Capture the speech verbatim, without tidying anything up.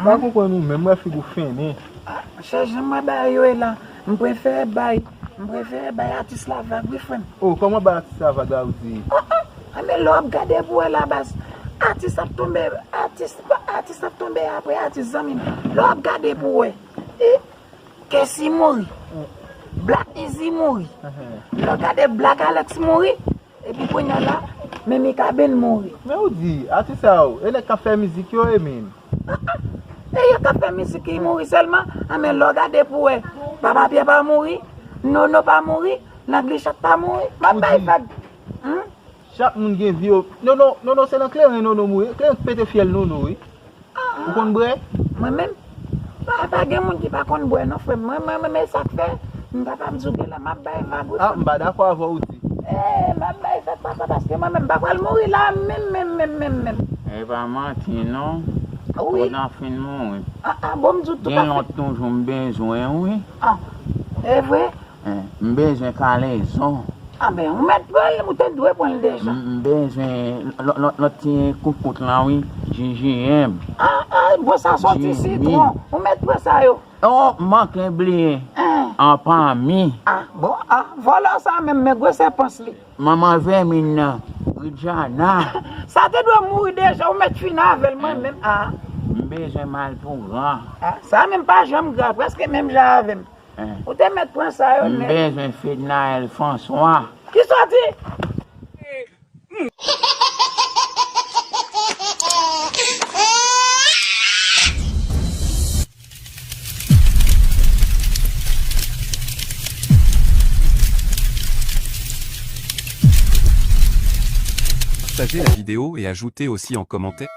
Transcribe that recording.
M pa konprann ou menm, m wè figi w fennen. Ah, chè, jan m wè bagay yo ye la, m prefere bay, m prefere bay atis la vag wi, frè m. Oh, kòman bay atis la vag la, ou di? Ah, ah, ah, men lè w ap gade pou wè la baz, atis ap tonbe, atis, atis ap tonbe apre atis, zanmi m. Lè w ap gade pou wè, e, Kessy mouri, Black Easy mouri. Lè w gade Black Alex mouri, epi kounye a la, men Mikaben mouri. Men ou di, atis sa yo, e nèg k ap fè mizik yo ye menm? Ah, ah. E yo k ap fè mizik ki mouri sèlman. Ah, men lè w gade pou wè, Papa Pyè pa mouri, Nono pa mouri, Naglichat pa mouri. M ap bay vag. Hmm? Chak moun gen vi yo. Nono, Nono se nan kleren Nono mouri. Kleren k pete fyèl Nono, wi. Ah, ou konn bwè? Mwen menm? Pa, pa gen moun ki pa konn bwè, non, frè m. Mwen, mwen, mwen, men sa k fè, m kapab di w gen lè m ap bay vag, wi, frè m. Ah, m pa dakò avè w, ou di. Eh, m ap bay vag, papa, paske mwen menm, m pa pral mouri la, menm, menm, menm, menm, menm. E pa manti, non. Wi. Ou nan fin mouri. Ah, ah, bon, m di w tou pa fè. Gen lòt toujou m bezwen, wi. Ah, e vre? Eh, m bezwen kalezon. Ah, ben, ou mèt pran l, ou te dwe pran l deja. M, m bezwen lòt, lòt, lòt ti koukout lan, wi. J J M. Ah, ah, bon, sa soti sitwon. Ou mèt pran sa yo. Oh, m manke bliye. Hein. Anpami. Ah, bon, ah, vòlò sa menm, men gwo sèpans li. Manman vèmin nan, Rijana. Sa te dwe mouri deja, ou mèt fini avè l, mwen menm, ah. M bezwen mal pou gran. Ah, sa menm pa janm gran, prèske menm jan avè m. Hein. Ou te mèt pran sa yo nèt. M bezwen Fednaelle François. Kisa w di? Partagez la vidéo et ajoutez aussi en commentaire.